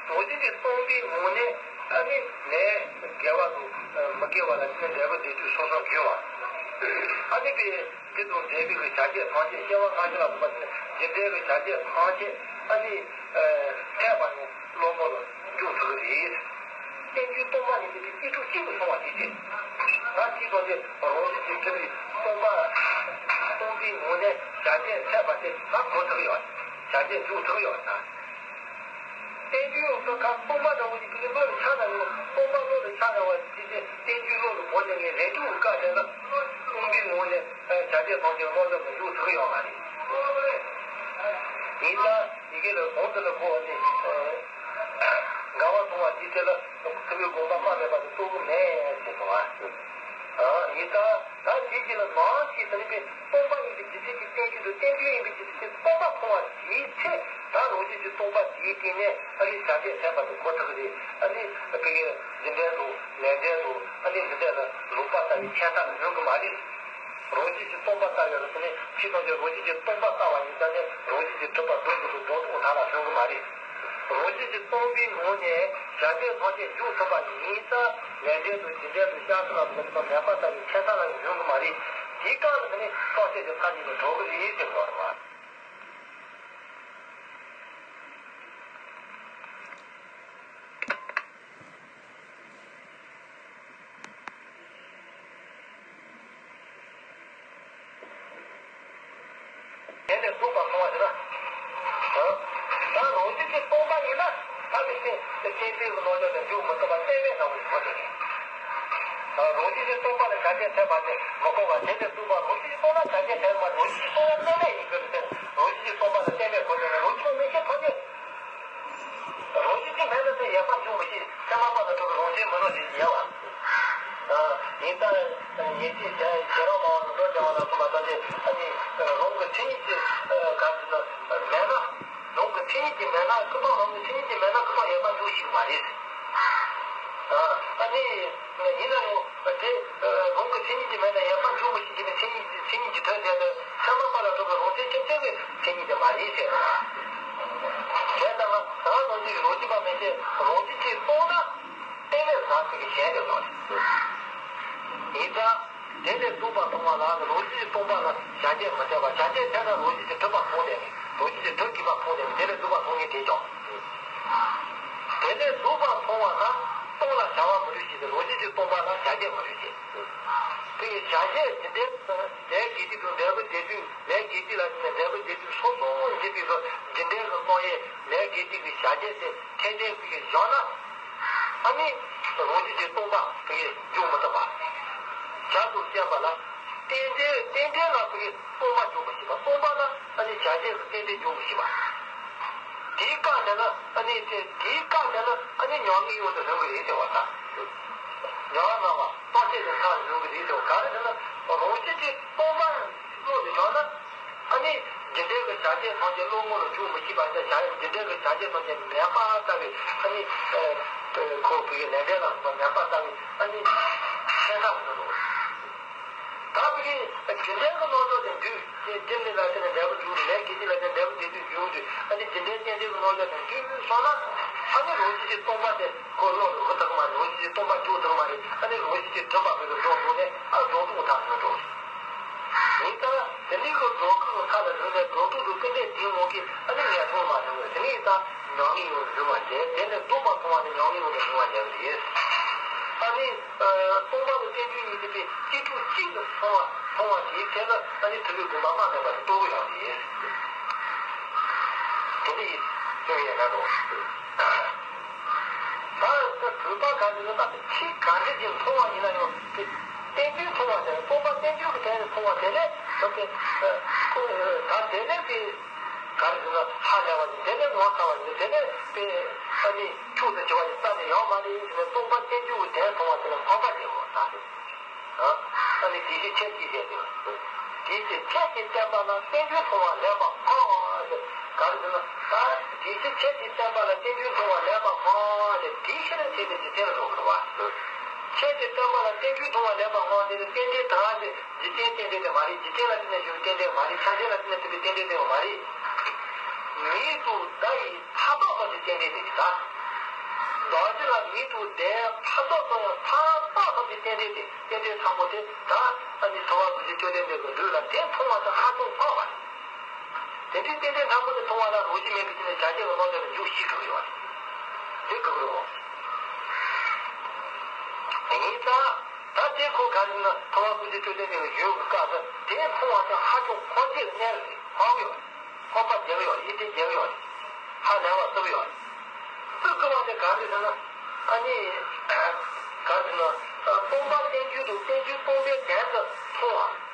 རང་བཞིན་གྱིས་སྟོང་པའི་ངང་ནས་ཨ་ནི་ལས་དགེ་བ་དང་མི་དགེ་བ་ལ་ནི་འབྲས་བུ་དེ་དུས་སོ་སོར་འབྱུང་བ། ཨ་ནི་པའི་དེ་དང་འབྲེལ་བའི་བྱ་བྱེད་ཐམས་ཅད་སྐྱེ་བ་སྔ་ཕྱི་ལ་སོགས་པ་དེ་ནི་རྒྱུ་འབྲས་ཀྱི་བྱ་བྱེད་ཐམས་ཅད་ཨ་ནི་འཐད་པ་ནི་བློ་ངོ་ལ་འཇུག་ཐུབ་ཀྱི་རེད། བསྟན་བཅོས་སྟོང་པ་ཉིད་དེ་གཅིག་གྲུབ་གཅིག་ཏུ་སོང་བ་ཞིག་སྟེ། ད་ཅི་ཐམས་ཅད་རང་བཞིན་གྱིས་གྲུབ་པའི་སྟོང་པ། སྟོང་པའི་ངང་ནས་བྱ་བྱེད་འཐད་པ་དེ་ད་གོ་ཐུབ་ཡོད། བྱ་བྱེད་འཇུག་ཐུབ་ཡོད་ད། བསྟན་བཅོས་སུ་ཁ་སྟོང་པ་འདྲ་བོ་ཞིག་གི་བློ་ལ་ཆགས་ན་ཡང་སྟོང་པ་བློ་ལ་ཆགས་ཡོང་བ་ཞིག་སྟེ་བསྟན་བཅོས་བློ་ལ་གོ་ནས་ངས་རེ་ལྟོས་ཀྱི་བཀའ་དྲིན་ལ་སྟོང་པའི་ངང་ནས་བྱ་བྱེད་ཐམས་ཅད་བློ་ལ་མི་འཇུག་ཐུབ་ཡོད་མ་རེད། ཡིན་ད། ཡི་གེ་ལ་གོང་དུ་ལ་གོ་བ་ནི། འགལ་བ་མཐོང་བ་དེའི་ཚེ་ལ་ཐུབ་པའི་དགོངས་པ་སྨྲ་མེད་པ་དེ་རྟོགས་ཀྱི་མེད་ཅེས་གསུངས་པ། ཡིན་ད་ད་དེ་གཅིག་ལ་ནང་གི་ཟེར་བའི་སྟོང་པ་ཡིན་པའི་རྒྱུ་མཚན་གྱིས་བསྟན་བཅོས་དང་བསྟན་བཅོས་ཡིན་པའི་རྒྱུ་མཚན་གྱིས་སྟོང་པ་མཐོང་བ་དེའི་ཚེ་ད་རང་བཞིན་གྱིས་སྟོང་པ་དེའི་སྟེང་ནས་ཨ་ནི་བྱ་བྱེད་འཐད་པ་དེ་གོ་ཐུབ་ཀྱི་རེད། ཨ་ནི་དེ་གའི་རྒྱུ་འབྲས་དང་ལས་འབྲས་དང་ཨ་ནི་འདི་འདྲ་ལ་ལོག་པ་ལྟ་བུའི་ཁྱད་མཚར་ལ་ཉོན་གྱི་མ་རེད། རང་བཞིན་གྱིས་སྟོང་པ་ལྟ་བའི་རང་བཞིན་ནི་ཕྱི་ཐམས་ཅད་རང་བཞིན་གྱིས་སྟོང་པ་ལྟ་བ་ཡིན་ཙང་ནི་རང་བཞིན་གྱིས་གྲུབ་པ་རྫོགས་འགྲོ་དུས་རྫོགས་སྟོང་ཐ་ལ་སོན་གྱི་མ་རེད། རང་བཞིན་གྱིས་སྟོང་པའི་ངང་ནས་བྱ་བྱེད་ཐམས་ཅད་འཇུག་ཐུབ་པ་ཡིན་ཙང་ལས་འབྲས་དང་རྒྱུ་འབྲས་དང་ཤ་ཚ་ལ་སོགས་པ་མེད་པ་ལྟ་བུའི་ཁྱད་མཚར་ལ་ཉོན་གྱི་མ་རེད། དེའི་སྐབས་ལ་ནི་རྟོག་བཅས་ཀྱི་མཐའ་གཉིས་ལ་གྲོལ་གྱི་རེད་ཅེས་གསུངས་པ་རེད། དེ་ནས་རྟོགས་པ་མཐོང་བ་དེ་ལ། ད་རང་བཞིན་གྱིས་སྟོང་པ་ཡིན་ན་ད་དེ་བཞིན་དུ་སྐྱེ་མཆེད་ཀྱི་རྣམ་གཞག་ལས་འཇུག་མི་ཐུབ་པ་གཏན་མེད་ལྟ་བུ་ཡིན་པ་དེ་རེད། རང་བཞིན་གྱིས་སྟོང་པ་ལ་བྱ་བྱེད་འཐད་པ་དེ་མི་གོ་བ་དེ་ལས་རྟོགས་པ་རང་བཞིན་གྱིས་སྟོང་ན་བྱ་བྱེད་འཐད་པ་རང་བཞིན་གྱིས་སྟོང་ཡང་གཏན་མེད་ཡིན་པའི་ཚེ་རང་བཞིན་གྱིས་སྟོང་པ་ལ་གཏན་མེད་གོ་དེ་ནས་རང་བཞིན་མེད་ཀྱི་ཐོག་ནས། རང་བཞིན་གྱིས་མེད་ན་དེ་ཡོད་པར་འགྱུར་མི་སྲིད་ཚད་མ་པ་ལ་གྲུབ་པའི་རང་བཞིན་མི་སྣང་ཞིང་ཡལ་བ། ཡིན་ཙང་ཉེར་གཅིག་གཞན་གཞན་རང་མ་བ་ལ་འགྲོ་བྱ་བ་ལ་སོགས་པ་ཐམས་ཅད་ཨ་ནི་རང་གི་མཚན་ཉིད་ཀྱིས་ག་ཟེར་ན་མེད་ན། རང་གི་མཚན་ཉིད་ཀྱིས་མེད་ན་ཀུན་རྟོག་རང་གི་མཚན་ཉིད་ཀྱིས་མེད་ན་ཀུན་རྟོག་ཡོད་པར་འགྱུར་ཞིག་མ་རེད། ཨ་ནི་ཡིན་ན་ཡང་དེ་རང་གི་མཚན་ཉིད་ཀྱིས་མེད་ན་ཡོད་པར་འགྱུར་མི་སྲིད་ཀྱི་མཚན་ཉིད་ཀྱི་མཚན་ཉིད་ཀྱི་དོན་དེ་ནི་ཚད་མ་པ་ལ་གྲུབ་པའི་རང་མཚན་ཁྱབ་བྱེད་ཀྱི་མཚན་ཉིད་དེ་མ་རེད་ཟེར། དེ་ལྟ་ན་རང་རང་བཞིན་གྱི་རང་བཞིན་པ་མན་ཆད་རང་བཞིན་གྱིས་སྟོང་ན། གཏན་ལས་བཟང་ཟེར་གྱི་གཞན་དེ་ལོག་རེད། ཡིན་ཙང་། དེ་ལས་རྟོགས་པ་མཐོང་བ་ལ་རང་བཞིན་གྱིས་སྟོང་པ་ལ་བྱ་བྱེད་མི་འཐད་པ་བྱ་བྱེད་འཐད་ན་རང་བཞིན་གྱིས་གྲུབ་པ་མཐོང་བསྡད་ནས་རང་བཞིན་གྱིས་གྲུབ་བགྱིས་པ་མཐོང་བསྡད་ནས་དེ་ལས་རྟོགས་པ་མཐོང་ངེས་དེ་ཀྱང་། དེ་ལས་རྟོགས་པ་མཐོང་བ་ན་སྟོང་ལ་བྱ་བ་མི་རུང་ཞིང་རང་བཞིན་གྱིས་སྟོང་པ་ལ་བྱ་བྱེད་མི་རུང་ཞིང་། དེ་ཡི་བྱ་བྱེད་ཀྱི་འབྲས་ལས་དགེ་སྡིག་དང་འབྲས་བུ་བདེ་སྡུག་ལས་དགེ་སྡིག་ལ་བརྟེན་ནས་འབྲས་བུ་བདེ་སྡུག་སོ་སོར་འབྱེད་པའི་རྒྱུ་འབྲས་ཀྱི་སྟོང་ཡེ་ལས་དགེ་སྡིག་གི་བྱ་བྱེད་ཟེར་ཐེ་ཚོམ་གྱིས་བཞག་ན། ཨ་ནི་རང་བཞིན་གྱིས་སྟོང་པ་དེ་འཇོག་མི་ཐུབ་པ། བྱ་དང་བཅས་པ་ལ་རྟེན་འབྲེལ་རྟེན་འབྲེལ་ལ་དེ་སྟོང་པ་འཇོག་མི་ཤེས་པ་སྟོང་པ་ལ་ཨ་ནི་བྱ་བྱེད་ཀྱི་རྟེན་འབྲེལ་འཇོག་མི་ཤེས་པ། དེའི་བཀག་བྱས་ན་ཨ་ནི་དེ་དེའི་བཀག་བྱས་ན་ཨ་ནི་མྱ་ངན་ཡོངས་སུ་ལྷུང་གི་རེད་ཟེར་བ་དང་། མྱ་ངན་སྨྲ་བ་སྟོང་བཤད་ཀྱི་མཐའ་ལ་ལྷུང་གི་རེད་ཟེར་བ་ག་རེ་ཟེར་ན་རང་བཞིན་གྱིས་སྟོང་པ་བློ་དེ་བྱུང་ན། ཨ་ནི་རྒྱུ་འབྲས་ཀྱི་བྱ་བྱེད་ཐམས་ཅད་བློ་ངོ་ལ་འཇུག་མི་ཤེས་པ་དང་བྱ་རྒྱུ་འབྲས་ཀྱི་བྱ་བྱེད་ཐམས་ཅད་མེད་པ་ལྟ་བུའི་ཨ་ནི་ཁོ་བོའི་ལས་འབྲས་ལ་སོགས་པ་མེད་པ་ལྟ་བུའི་ཨ་ནི་ཤེས་ཐབས་མི་འདུག་ད་བུ་གི་རྒྱུ་འབྲས་ཀྱི་རྣམ་གཞག་དེ་འདུས་ཀྱི་རྒྱུ་འབྲས་ལ་བརྟེན་ནས་འབྲས་བུ་འབྱུང་ལས་དགེ་སྡིག་ལ་བརྟེན་འབྲས་བུ་བདེ་སྡུག་འབྱུང་དུས་ཨ་ནི་རྒྱུ་འབྲས་རྟེན་འབྲེལ་གྱི་རྣམ་གཞག་དེ་འདུས་སོང་ན་ཨ་ནི་རང་བཞིན་གྱིས་སྟོང་པ་དེ་ཁོ་བློ་ལ་འགོ་ཐུབ་ཀྱི་མ་རེད། རང་བཞིན་གྱིས་སྟོང་པ་འཇོག་ཐུབ་ཀྱི་མ་རེད། ཨ་ནི་རང་བཞིན་གྱིས་གྲུབ་པ་བུ་གི་སྦྱོང་ཐུབ་ནས་ཨ་སྦྱོང་ཐུབ་ཐབས་མི་འགྲོ། ཡིན་ཙང་དེ་འདྲའི་གི་སྒྲོ་སྐུར་གྱི་མཐའ་ལ་བཟུང་ནས་སྒྲོ་སྐུར་དུ་ཀུན་ནས་དེའི་ངོ་གི་ཨ་ནི་ངན་སོང་མ་བྱུང་བས་དེ་ནས་ད་མྱ་ངན་ཡོངས་སུ་རྫོགས་པར་མཛད། དེ་ནས་རྫོགས་པར་མཐོང་བ་ནི་མྱ་ངན་ཡོངས་སུ་རྫོགས་པར་མཛད་པ་རེད། ཨ་ནི་སྟོང་པ་དང་བསྟན་བཅོས་གཉིས་ཀྱི་དཔེ་གཅིག་གྲུབ་གཅིག་ཏུ་མཐོང་བ་མཐོང་བ་དེའི་ཚེ་ལ་ཨ་ནི་ཐུབ་པའི་དགོངས་པ་མ་མེད་པ་རྟོགས་ཀྱི་ཡོད་རེད། དེ་འདྲ་ཡིན་སྐྱོན་ཡོད་མེད་དོ། ད་ལྟ་བོད་པ་ག་ནས་ཡོད་ད་ཆེས་ག་འདྲ་ཅིག་མཐོང་བ་ཡིན་ན་ཡང་དེ་བསྟན་བཅོས་མཐོང་བ་དེ་སྟོང་པ་བསྟན་བཅོས་ཀྱི་དོན་ནས་མཐོང་བ་དེ་ནས་ད་དེ་ད་དེ་ནས་དེ་ག་རེ་ཟེར་ན་ཧ་ལས་པ་ཅིག་དེ་ནས་ངོ་ཚ་བ་ཅིག་དེ་ནས་དཔེ་ཨ་ནི་ཁྱུག་ཙམ་བྱེད་པ་ཅིག་རྩ་ནས་ཡོད་མ་རེད་ཟེར་ནས་སྟོང་པ་བསྟན་བཅོས་ཀྱི་དོན་མཐོང་བ་དེ་ལ་འཕགས་པ་སྟེ་འོ་ད་དེ། ཨ་ནི་དེ་བཞིན་ཁྱེད་ཀྱིས་ཞེས་པའི། དེ་ཕྱིར་ཁྱེད་ཀྱིས་བསྟན་པ་ལ་བསྟན་བཅོས་མཐོང་བ་ལེགས་པར་ཕངས་ཟེར། ག་རེ་ཟེར་ན། ད་དེ་ཕྱིར་ཁྱེད་ཀྱིས་བསྟན་པ་ལ་བསྟན་བཅོས་མཐོང་བ་ལེགས་པར་ཕངས་ཟེར། དེའི་ཕྱིར་ཁྱེད་ཀྱིས་འཇིག་རྟེན་ལ་འགྲོ་དགོས་པ། ཁྱེད་ཀྱིས་བསྟན་པ་ལ་བསྟན་བཅོས་མཐོང་བ་ལེགས་པར་ཕངས་ཟེར་ནས་རྟེན་འབྲེལ་དང་ཟེར་འཇིག་རྟེན་རྟེན་འབྲེལ་དེ་མ་རེད། འཇིག་རྟེན་ལ་བརྟེན་ནས་བྱུང་བའི་རྟེན་འབྲེལ་མ་རེད། ཆགས་ཞེན་ལ་བརྟེན་ནས་ཐུབ་པའི་རྟེན་འབྲེལ་དེ་ཡང་མ་རེད། མིང་དང་བརྡ་ཡི་ཕ་རྟགས་ཐམས་ཅད་རྟེན་འབྲེལ་དེ་ཡིན་ད། རྡོ་རྗེ་ལ་མིང་དང་བརྡའི་ཕ་རྟགས་ཐམས་ཅད་ཕ་རྟགས་ཐམས་ཅད་རྟེན་འབྲེལ་དེ་རྟེན་འབྲེལ་ཕྲ་མོ་དེ་ད་ཨ་ནི་ཐུབ་པ་ཐམས་ཅད་བཅོམ་ལྡན་འདས་ཀྱི་ལུགས་ལ་དེ་མཐོང་བ་དེ་ཧ་ཅང་ཕངས་པ་རེད། དེ་འདྲའི་རྟེན་འབྲེལ་ཕྲ་མོ་དེ་མཐོང་བ་ལ་རང་བཞིན་མེད་པའི་ཆ་ནས་བྱ་བྱེད་ཀྱི་རྣམ་གཞག་ལ་འཇུག་ཤེས་དགོས་ཀྱི་ཡོད་རེད། དེ་དགོས་ཀྱི་རེད། ཡིན་ཙང་ད་དེ་ཁོ་ག་རེ་ཟེར་ན་ཐུབ་པ་ཐམས་ཅད་བཅོམ་ལྡན་འདས་ཀྱི་ཡུལ་གྱི་སྐབས་སུ་དེ་མཐོང་བ་དེ་ཧ་ཅང་ཕངས་སྐྱེ་གནས་རེད། ཕངས་ཡོད་རེད། ཕངས་པ་རྒྱག་ཡོད་རེད། ཡིད་བརྟན་རྒྱག་ཡོད་རེད། ཧ་ལས་པ་བཏུབ་ཡོད་རེད། བཏུབ་དགོས་པ་དེ་ག་རེ་ཟེར་ན། ཨ་ནི་ག་རེ་ཟེར་ན། སྟོང་པ་བསྟན་བཅོས་དང་བསྟན་བཅོས་སྟོང་པའི་དོན་དུ་མཐོང་བ།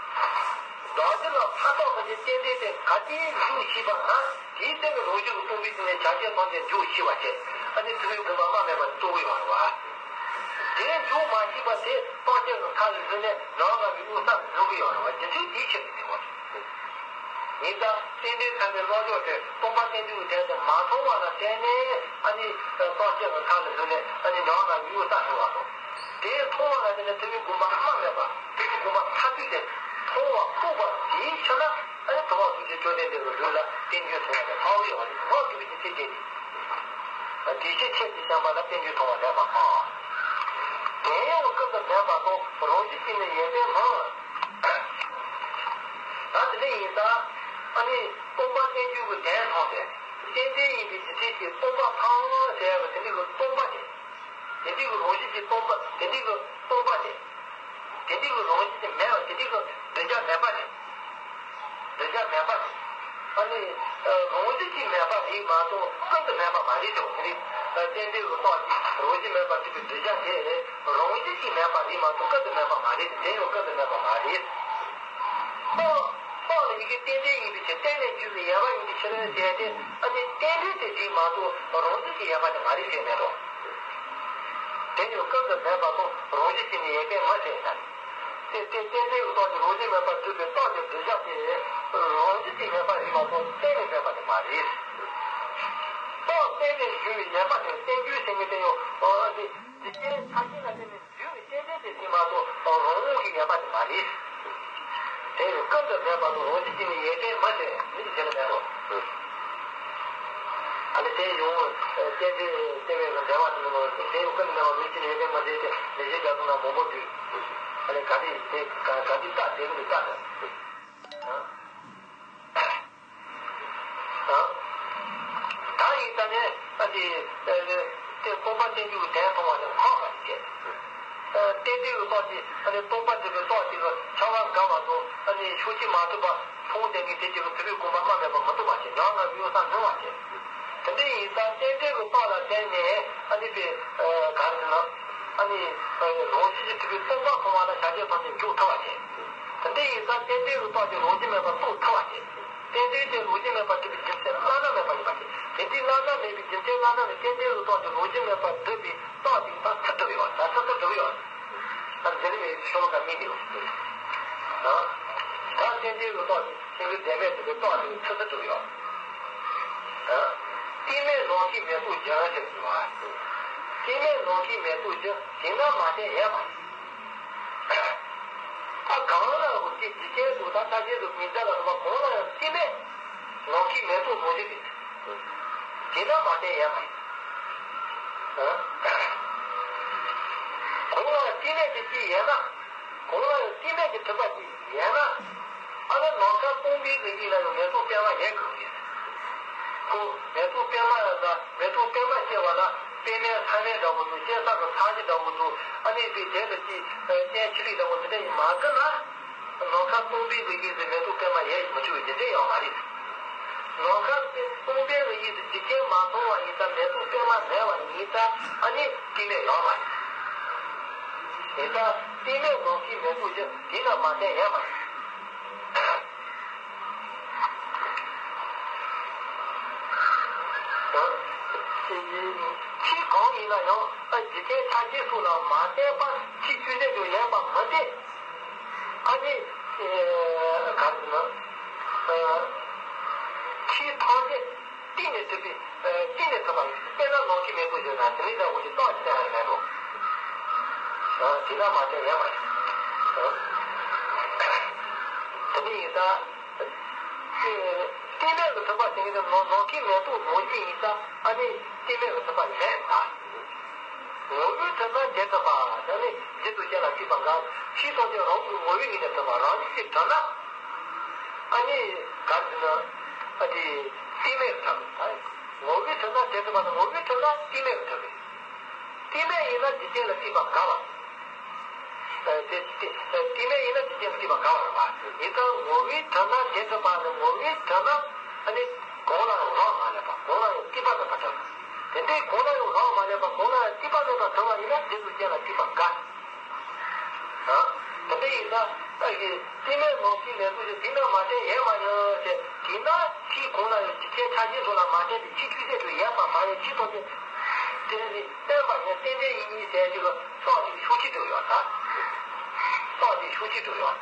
རྡོ་རྗེ་ལ་ཕ་རྟགས་ཐམས་ཅད་རྟེན་འབྲེལ་དེ་ག་དུས་འཇུག་ཤེས་པ་ན་དེའི་སྟེང་གི་རང་བཞིན་གྱིས་སྟོང་པའི་སྟེང་ནས་བྱ་བྱེད་ཐམས་ཅད་འཇུག་ཤེས་པ་བྱས། ཨ་ནི་ཐུབ་པའི་དགོངས་པ་མ་མེད་པ་རྟོགས་ཀྱི་ཡོད་རེད་བ། དེ་འཇུག་མ་ཤེས་པ་དེ་རྟོག་བཅས་ཀྱི་མཐའ་ལ་བཟུང་ནས་ནམ་ལངས་པའི་མངོན་སུམ་འཛིན་གྱི་ཡོད་རེད་བ། རྒྱུ་མཚན་དེའི་ཕྱིར་དུ་ཟེར་བ་རེད། ཡིན་ཙང་རྟེན་འབྲེལ་ཚང་མའི་བློ་སྦྱོར་དེ་སྟོང་པ་བསྟན་བཅོས་ཀྱི་དོན་དུ་མ་མཐོང་བ་ལ་བརྟེན་ནས་ཨ་ནི་རྟོག་བཅས་ཀྱི་མཐའ་ལ་བཟུང་ནས་ཨ་ནི་ནམ་ལངས་པའི་མངོན་སུམ་འཛིན་པ་དང་། དེ་མཐོང་བ་ལ་བརྟེན་ནས་ཐུབ་པའི་དགོངས་པ་མ་མེད་པ། ཐུབ་པའི་དགོངས་པ་མཐར་ཐུག་དེ་མཐོང་བ་ལྐུགས་པ་དེའི་ཕྱིར་ན། ཨ་ནི་ཐུབ་པ་ཐམས་ཅད་བཅོམ་ལྡན་འདས་ཀྱི་ལུགས་ལ་བསྟན་བཅོས་མཐོང་བ་དེ་ཕངས་ཡོད་རེད། ཕངས་དགོས་པའི་རྒྱུ་མཚན་དེ་རེད། དེ་ཕྱིར་ཁྱེད་ཀྱིས་བསྟན་པ་ལ་བསྟན་བཅོས་མཐོང་བ་ལེགས་པར་ཕངས། དེ་ཡང་ཀུན་ཏུ་མེད་པ་དང་རང་བཞིན་གྱིས་ནི་ཡོད་པས་མིན། ད་དེ་འདྲ་ཡིན་ཙང་ཨ་ནི་སྟོང་པ་བསྟན་བཅོས་ཀྱི་དོན་མཐོང་སྟེ་རྟེན་འབྲེལ་ཡིན་པའི་རྒྱུ་མཚན་གྱིས་སྟོང་པ་ཕངས་ཟེར་བ་དེ་འདྲ་གི་སྟོང་པ་དེ། དེ་འདྲའི་གི་རང་བཞིན་གྱིས་སྟོང་པ་དེ་འདྲའི་གི་སྟོང་པ་དེ། དེ་འདྲའི་གི་རང་བཞིན་གྱིས་མེད་པ་དེ་འདྲའི་གི་གདུལ་བྱ་མེད་པ་དེ། གདུལ་བྱ་མེད་པ་དེ། ཨ་ནི་རང་བཞིན་གྱིས་མེད་པ་རེད་མ་གཏོགས་ཀུན་ཏུ་མེད་པ་མ་རེད་དེ། དེ་ནི་རྟེན་འབྲེལ་གྱི་རྟགས་ཀྱིས་རང་བཞིན་མེད་པར་གྲུབ་པའི་གདུལ་བྱ་དེ་རང་བཞིན་གྱིས་མེད་པ་རེད་མ་གཏོགས་ཀུན་ཏུ་མེད་པ་མ་རེད། དེ་ཡང་ཀུན་ཏུ་མེད་པ་མ་རེད། རྟགས་རྟགས་ལ་ཡི་གེ་རྟེན་འབྲེལ་ཡིན་པའི་ཕྱིར། རྟེན་ལས་གྱུར་པའི་ཡོད་པ་ཡིན་པའི་ཕྱིར་ཟེར་ཏེ། ཨ་ནི་རྟེན་འབྲེལ་དེ་རེད་མ་གཏོགས་རང་བཞིན་གྱིས་ཡོད་པ་དེ་མ་རེད་ཟེར་མེད་དོ། དེ་ནི་ཀུན་ཏུ་མེད་པ་དང་རང་བཞིན་གྱིས་ནི་ཡོད་པས་མིན་ཟེར་ན། དེ་དེ་རྟེན་འབྲེལ་གྱི་རྟགས་ཀྱིས་རང་བཞིན་མེད་པར་གྲུབ་པའི་རྟགས་ཀྱི་གདུལ་བྱ་དེ་རང་བཞིན་གྱིས་ཡོད་པ་རེད་མ་གཏོགས་གཏན་ནས་མེད་པ་དེ་མ་རེད། རྟགས་རྟེན་ལས་གྱུར་པའི་ཡོད་པ་དེ་རྟེན་འབྱུང་ཟེར་མཁན་དེ་ཡང་འདི་རྟེན་ཆགས་ཞེན་ལ་བརྟེན་ནས། རྒྱུ་ཡི་རྟེན་འབྲེལ་དེ་རེད་མ་གཏོགས་རང་དབང་གི་ཡོད་པ་དེ་མ་རེད། དེ་ཡང་ཀུན་ཏུ་མེད་པ་དང་རང་བཞིན་གྱིས་ནི་ཡོད་པས་མིན་ཟེར། མིན་ཟེར་ན་མེད་དོ། ཨ་ནི་དེ་ཡང་རྟེན་འབྲེལ་བསྟན་པའི་འགྲེལ་པ་དེ་ནི་དེ་ཡང་ཀུན་ཏུ་མེད་པ་རང་བཞིན་གྱིས་ནི་ཡོད་པས་མིན་ཟེར་ཏེ་ལེགས་བཤད་རྒྱ་མཚོ་ནང་མང་པོ་འདུས། ཨ་ནི་ག་འདི་དེ་ག་ག་འདི་རྟགས་དེ་གི་རྟགས་དང་། ད་ཡིན་ད་ནས་ཨ་ནི་དེ་སྟོང་པ་བསྟན་བཅོས་ཀྱི་དོན་མཐོང་བ་དེ་ཁོ་ཁ་ཅིག་བྱས། རྟེན་འབྲེལ་གྱི་རྟགས་ཀྱིས་ཨ་ནི་སྟོང་པ་འདི་གི་རྟགས་ཀྱི་ཁྱབ་པ་འགལ་བ་དང་ཨ་ནི་ཕྱོགས་གཅིག་མ་གྲུབ་པ་མཐོང་བསྡད་མཁན་དེ་གཅིག་གི་ཐུབ་པའི་དགོངས་པ་མ་མེད་པ་མི་འདུག་པ་ཞིག་ཉམས་ལ་མྱོང་ས་འདུག་པ་ཞིག་དེ་འདྲ་ཡིན་ཙང་རྟེན་འབྲེལ་གྱི་རྟགས་ལ་བརྟེན་ནས་ཨ་ནི་པའི་ག་རེ་ཟེར་ན་ཨ་ནི་རང་བཞིན་གྱིས་གྲུབ་པའི་སྟོང་པ་མཐོང་བ་ལ་བྱ་བྱེད་ཐམས་ཅད་འཇོག་ཐུབ་པ་ཞིག་དེ་འདྲ་ཡིན་ཙང་རྟེན་འབྲེལ་གྱི་རྟགས་ཀྱིས་རང་བཞིན་མེད་པར་རྟོགས་ཐུབ་པ་ཞིག་རྟེན་འབྲེལ་དེ་རང་བཞིན་མེད་པར་གྲུབ་པའི་རྒྱུ་མཚན་བླ་ན་མེད་པ་ཡིན་པ་ཞིག་དེ་འདྲའི་བླ་ན་མེད་པའི་རྒྱུ་མཚན་བླ་ན་མེད་རྟེན་འབྲེལ་གྱི་རྟགས་ཀྱིས་རང་བཞིན་མེད་པར་གྲུབ་པའི་རྟགས་དེ་ད་ཚུར་གྲུབ་ཡོད། ད་ཚུར་ཚུར་གྲུབ་ཡོད། ད་འདི་ནི་མེད་ཤོ་ལོ་ཀ་མི་འདུག་ད་རྟེན་འབྲེལ་གྱི་རྟགས་ཀྱིས་ཐེག་པའི་བདེན་མེད་གྲུབ་པའི་རྟགས་དེ་ཚུར་ཚུར་གྲུབ་ཡོད། རྟེན་མེད་ནམ་མཁའི་མེ་ཏོག་བཞིན་ཞེས་གསུངས་པ། རྟེན་མེད་ནམ་མཁའི་མེ་ཏོག་བཞིན་དེ་ན་མ་བརྟེན་ཡོད་པ། ད་གང་ལ་འོ་དེ་འཇིག་རྟེན་དུ་དང་ཐ་ཤལ་དུ་མི་འདྲ་ལ་སོགས་པ་གང་ལ་ཡང་རྟེན་མེད་ནམ་མཁའི་མེ་ཏོག་ནང་བཞིན་དེ་དེ་ན་མ་བརྟེན་ཡོད་པ་ཡིན། གང་ལ་ཡང་རྟེན་མེད་ཀྱི་རྟེན་ཡོད་ན། གང་ལ་ཡང་རྟེན་མེད་ཀྱི་མཐུན་པ་ཅིག་ཡོད་ན། ཨ་ནི་ནམ་མཁའ་སྟོང་པའི་གི་ཡིད་ལ་ཡང་མེ་ཏོག་པད་མ་ཡལ་དགོས་ཀྱི་རེད། ཁོ་མེ་ཏོག་པད་མ་ལ་མེ་ཏོག་པད་མ་སྐྱེ་བ་ལ་པད་མའི་ལྷ་མེ་འདྲ་བོ་འདུག་སྐྱེ་ས་གི་ས་གཞི་འདྲ་བོ་འདུག་ཨ་ནི་དེ་དེ་ལ་ཅི་སྤྱན་ཆི་ལི་འདྲ་བོ་འདི་འདྲ་ཡིན་མ་གི་ན། ནམ་མཁའ་སྟོང་པའི་གི་ཡིད་ལ་མེ་ཏོག་པད་མ་ཡལ་མི་བཅུག་པའི་དེ་འདྲ་ཡང་མ་རེད། ནམ་མཁའ་སྟོང་པའི་གི་ཡིད་ལ་འཇིག་རྟེན་མ་སྟོང་བ་ཡིན་ཙང་མེ་ཏོག་པད་མ་མེད་པ་ཡིན་ཙང་ཨ་ནི་སྐྱེ་མེད་ཡང་མ་རེད། ཡིན་ཙང་སྐྱེ་མེད་ནམ་མཁའི་མེ་ཏོག་ཅན་དེ་ན་མ་བསྟན་ཡང་མ་རེད། ཕྱིས་གང་ཡིན་ན་ཡང་ཨ་འཇིག་རྟེན་ཆ་ཤས་སོགས་ལ་མ་བརྟེན་པར་ཕྱིས་ཆོས་ཅན་དུ་ཡོད་པ་མི་འདྲ། ཨ་ནི་ག་རེ་ཟེར་ན། ཕྱིས་ཐམས་ཅད་གཏིང་ནས་གྲུབ་པའི་གཏིང་ནས་གྲུབ་པ་ཡིན། དཔེར་ན་ནམ་མཁའི་མེ་ཏོག་བཞིན་ན་དེ་ནི་ལྟ་བུ་ཞིག་རྟགས་ཅི་ཡང་མེད་དོ། དེ་ན་མ་བརྟེན་ཡང་མ་རེད། དེ་ནི་ཡིན་ཙང་། སྐྱེ་མེད་ཀྱི་ཐུབ་པ་ཟེར་གྱི་འདུག་ནམ་མཁའི་མེ་ཏོག་ནང་བཞིན་ཡིན་ཙང་ཨ་ནི་སྐྱེ་མེད་ཀྱི་ཐུབ་པ་མེད་ད། ངོ་བོའི་ཁྲོད་ན་དེ་ཐུབ་པ་ཟེར་ནས་རྗེས་སུ་སྐྱེ་ལ་སྲིད་པ་འགག་ཕྱིས་ཐམས་ཅད་རང་གི་ངོ་བོའི་ངོས་ནས་ཐུབ་པ་རང་བཞིན་གྱིས་གྲུབ་ན། ཨ་ནི་ག་རེ་ཟེར་ན། ཨ་ཏི་སྐྱེ་མེད་ཐུབ་པ། ངོ་བོའི་ཁྲོད་ན་དེ་ཐུབ་པ་དང་ངོ་བོའི་ཁྲོད་ན་སྐྱེ་མེད་ཐུབ་པས། སྐྱེ་མེད་ཡིན་ན་འཇིག་རྟེན་ལ་སྲིད་པ་འགག་པ། ཨ་དེ་དེ་སྐྱེ་མེད་ཡིན་ན་འཇིག་རྟེན་ལ་སྲིད་པ་འགག་པ་རེད་པ། ཡིན་ཙང་ངོ་བོའི་ཁྲོད་ན་དེ་ཐུབ་པ་ནི་ངོ་བོའི་ཁྲོད་ན་ཨ་ནི་གང་ལ་ཡང་རག་མ་ལས་པ་གང་ལ་ཡང་སྲིད་པ་མེད་པ་གྲུབ། དེ་འདྲའི་གང་ལ་ཡང་རག་མ་ལས་པ་གང་ལ་ཡང་སྲིད་པ་མེད་པ་གྲུབ་པ་ཡིན་ན་རྗེས་སུ་སྐྱེ་ལ་སྲིད་པ་འགག་ཨ། དེ་འདྲ་ཡིན་ན་ཨ་ཡི་སྐྱེ་མེད་ནམ་མཁའི་མེ་ཏོག་ཅན་དེ་ན་མ་བརྟེན་ཡང་མ་ཡིན་ཏེ། དེས་ན་ཕྱིས་གང་ལ་ཡང་འཇིག་རྟེན་ཆ་ཤས་སོགས་ལ་མ་བརྟེན་པའི་ཕྱིས་ཆོས་ཅན་དུ་ཡོད་པ་མ་ཡིན་ཕྱིས་ཐམས་ཅད་དེ་ནི་བརྟེན་པ་ཡང་རྟེན་འབྲེལ་ཡིན་ཟེར་གྱི་ལ་སོགས་ཀྱི་ཤུགས་ཀྱིས་འགྲུབ་ཡོད་ད། སོགས་ཀྱི་ཤུགས་ཀྱིས་འགྲུབ་ཡོད།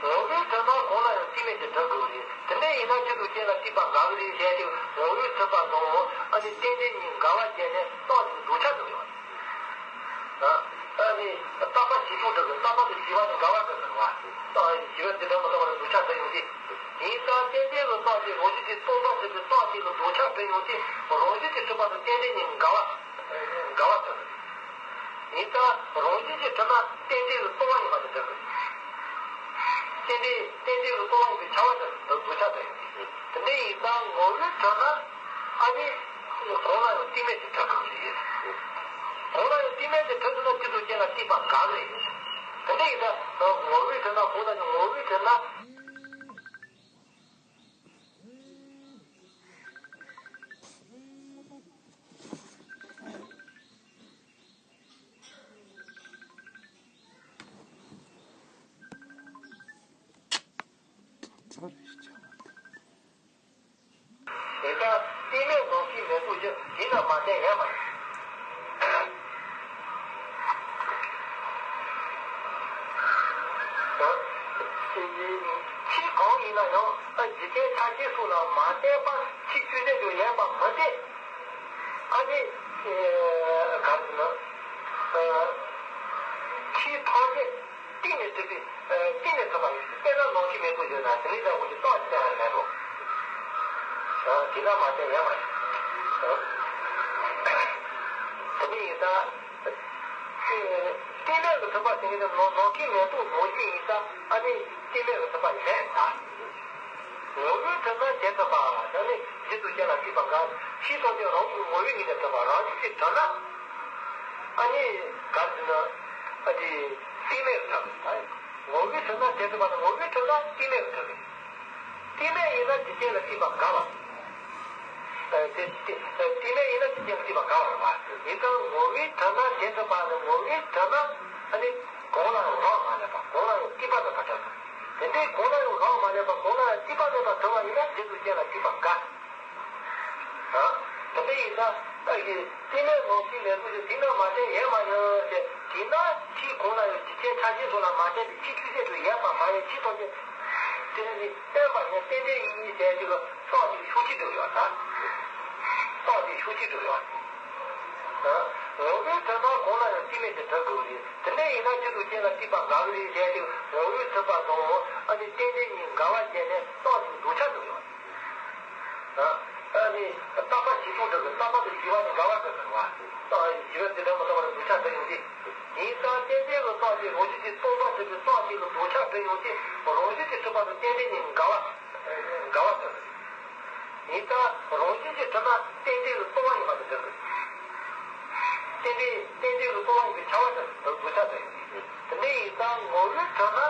ངོ་བོའི་ཁྲོད་ན་གང་ལ་ཡང་སྐྱེ་མེད་དེ་གྲུབ་དགོས་རེད། དེ་འདྲ་ཡིན་ན་རྗེས་སུ་སྐྱེ་ལ་སྲིད་པ་འགག་གི་རེད་ཟེར་གྱི་ངོ་བོའི་ཐུབ་པ་དང་ཨ་ནི་རྟེན་འབྲེལ་གཉིས་འགལ་བ་བྱས་ནས་སོགས་ཀྱི་འདོད་ཆགས་འགྲུབ་ཡོད། ཨ་ནི་རྟག་པ་བྱེད་ལུགས་འགྲུབ་ཀྱི་རྟག་པ་དང་བྱེད་པ་ནི་འགལ་བ་འགྲུབ་པར་བ། རྟག་བྱེད་པ་དེ་འདྲ་མི་རྟག་པ་ལ་འདོད་ཆགས་འགྲུབ་ཡོང་སྟེ། དེང་སང་རྟེན་འབྲེལ་གྱི་རྟགས་ཀྱི་རང་བཞིན་དེ་སྟོང་པ་ཟེར་བའི་རྟགས་ཀྱི་ལ་འདོད་ཆགས་འགྲུབ་ཡོང་སྟེ་རང་བཞིན་གྱིས་གྲུབ་པ་དང་རྟེན་འབྲེལ་གཉིས་འགལ་བ། འགལ་བ་འགྲུབ། དེང་སང་རང་བཞིན་གྱིས་གྲུབ་ན་རྟེན་འབྲེལ་གྱི་སྟོང་པ་ཡིན་པ་དེ་འགྲུབ་དགོས། རྟེན་འབྲེལ་རྟེན་འབྲེལ་གྱི་སྟོང་པ་ཡིན་པའི་ཁྱབ་པ་དེ་འདོད་ཆགས་འགྲུབ་ཡོང་སྟེ། དེ་འདྲ་ཡིན་ཙང་ངོ་བོའི་ཁྲོད་ན། ཨ་ནི། གང་ལ་ཡང་རྟེན་མེད་དེ་གྲུབ་དགོས་རེད། གང་ལ་ཡང་རྟེན་མེད་དེ་གྲུབ་ཐུབ་ན་རྗེས་སུ་སྐྱེ་ལ་སྲིད་པ་འགག་རེད། དེ་འདྲ་ཡིན་ན་ངོ་བོའི་ཁྲོད་ན་གང་ལ་ཡང་ངོ་བོའི་ཁྲོད་ན། ཡིན་ཙང་རྟེན་མེད་ནམ་མཁའི་མེ་ཏོག་ཅན་དེ་ན་མ་བརྟེན་ཡང་མ་ཡིན། ཕྱིས་གང་ཡིན་ན་ཡང་འཇིག་རྟེན་ཆ་ཤས་སོགས་ལ་མ་བརྟེན་པར་ཕྱིས་ཆོས་ཅན་དུ་ཡོད་པ་མི་འདྲ། ཨ་ནི། ག་རེ་ཟེར་ན། ཕྱིས་ཐམས་ཅད། གཏིང་ནས་གྲུབ་པའི། གཏིང་ནས་གྲུབ་པ་ཡིན། དཔེར་ན་ནམ་མཁའི་མེ་ཏོག་བཞིན་ན་དེ་ནི་ལྟ་བུ་ཞིག་རྟགས་ཅི་ཡང་མེད་དོ། དེ་ན་མ་བརྟེན་ཡང་མ་ཡིན། དེ་ནི་ཡིན་ད། རྟེན་མེད་ཀྱི་ཐུབ་པ་ཟེར་གྱི་འདུག་ནམ་མཁའི་མེ་ཏོག་ནང་བཞིན་ཡིན་ཙང་ཨ་ནི་རྟེན་མེད་ཀྱི་ཐུབ་པ་མེད་ད། ངོ་བོའི་ཁྲོད་ན་དེ་ཐུབ་པ་ཟེར་ནས་རྗེས་སུ་སྐྱེ་ལ་སྲིད་པ་འགག་ཕྱིས་ཐམས་ཅད་རང་གི་ངོ་བོའི་ངོས་ནས་ཐུབ་པ་རང་བཞིན་གྱིས་གྲུབ་ན། ཨ་ནི་ག་རེ་ཟེར་ན། ཨ་ནི་རྟེན་མེད་ཐུབ་པ། ངོ་བོའི་ཁྲོད་ན་དེ་ཐུབ་པ་དང་ངོ་བོའི་ཁྲོད་ན་རྟེན་མེད་ཐུབ་པས། རྟེན་མེད་ཡིན་ན་འཇིག་རྟེན་ལ་སྲིད་པ་འགག་པ། ཨ་དེ་དེ་རྟེན་མེད་ཡིན་ན་འཇིག་རྟེན་ལ་སྲིད་པ་འགག་པ་རེད་པ། ཡིན་ཙང་ངོ་བོའི་ཁྲོད་ན་དེ་ཐུབ་པ་ནི་ངོ་བོའི་ཁྲོད་ན་ཨ་ནི་གང་ལ་ཡང་རག་མ་ལས་པ་གང་ལ་ཡང་སྲིད་པ་མེད་པ་འདྲ། དེ་འདྲའི་གང་ལ་ཡང་རག་མ་ལས་པ་གང་ལ་ཡང་སྲིད་པ་མེད་པ་གྲུབ་པ་ཡིན་ན་རྗེས་སུ་སྐྱེ་ལ་སྲིད་པ་འགག་ཨ། དེ་འདྲ་ཡིན་ན་ཨ་ཡི་རྟེན་མེད་ནམ་མཁའི་མེ་ཏོག་ཅན་དེ་ན་མ་བརྟེན་ཡང་མ་ཡིན་ཏེ། དེས་ན་ཕྱིས་གང་ལ་ཡང་འཇིག་རྟེན་ཆ་ཤས་སོགས་ལ་མ་བརྟེན་པའི་ཕྱིས་ཆོས་ཅན་དུ་ཡོད་པ་མ་ཡིན་ཕྱིས་ཐམས་ཅད་དེ་ནི་བརྟེན་པ་ཡང་རྟེན་འབྲེལ་ཡིན་ཟེར་གྱི་ལ་སོགས་ཀྱི་ཤུགས་ཀྱིས་འགྲུབ་ཡོད་ད། སོགས་ཀྱི་ཤུགས་ཀྱིས་འགྲུབ་ཡོད། ངོ་བོའི་ཁྲོད་ན་གང་ལ་ཡང་རྟེན་མེད་དེ་གྲུབ་དགོས་རེད། དེ་འདྲ་ཡིན་ན་རྗེས་སུ་སྐྱེ་ལ་སྲིད་པ་འགག་གི་རེད་ཟེར་ཏེ་ངོ་བོའི་ཐུབ་པ་དང་ཨ་ནི་རྟེན་འབྲེལ་གཉིས་འགལ་བ་བྱས་ནས་སོགས་ཀྱི་འདོད་ཆགས་འགྲུབ་ཡོད། ཨ་ནི་རྟག་པ་བྱེད་ལུགས་འགྲུབ་ཀྱི་རྟག་པ་དང་བྱེད་པ་ནི་འགལ་བ་འགྲུབ་པར་བ། རྟག་བྱེད་པ་དེ་འདྲ་མི་རྟག་པ་ལ་འདོད་ཆགས་འགྲུབ་ཡོང་སྟེ། དེང་སང་རྟེན་འབྲེལ་གྱི་རྟགས་ཀྱི་རང་བཞིན་དེ་སྟོང་པ་ཟེར་བའི་རྟགས་ཀྱི་ལ་འདོད་ཆགས་འགྲུབ་ཡོང་སྟེ་རང་བཞིན། རྟེན་འབྲེལ་གཉིས་འགལ་བ། འགལ་བ་དེ་རེད། ཡིན་ཙང་རང་བཞིན་གྱིས་གྲུབ་ན་རྟེན་འབྲེལ་གྱི་སྟོང་པ་ཡིན་པ་དེ་འགྲིག་གི། རྟེན་འབྲེལ་རྟེན་འབྲེལ་གྱི་སྟོང་པ་ཡིན་པའི་ཁྱབ་པ་དེ་འགལ་ཆ་དེ་ཡིན། དེ་འདྲ་ཡིན་ཙང་ངོ་བོས་གྲུབ་ན་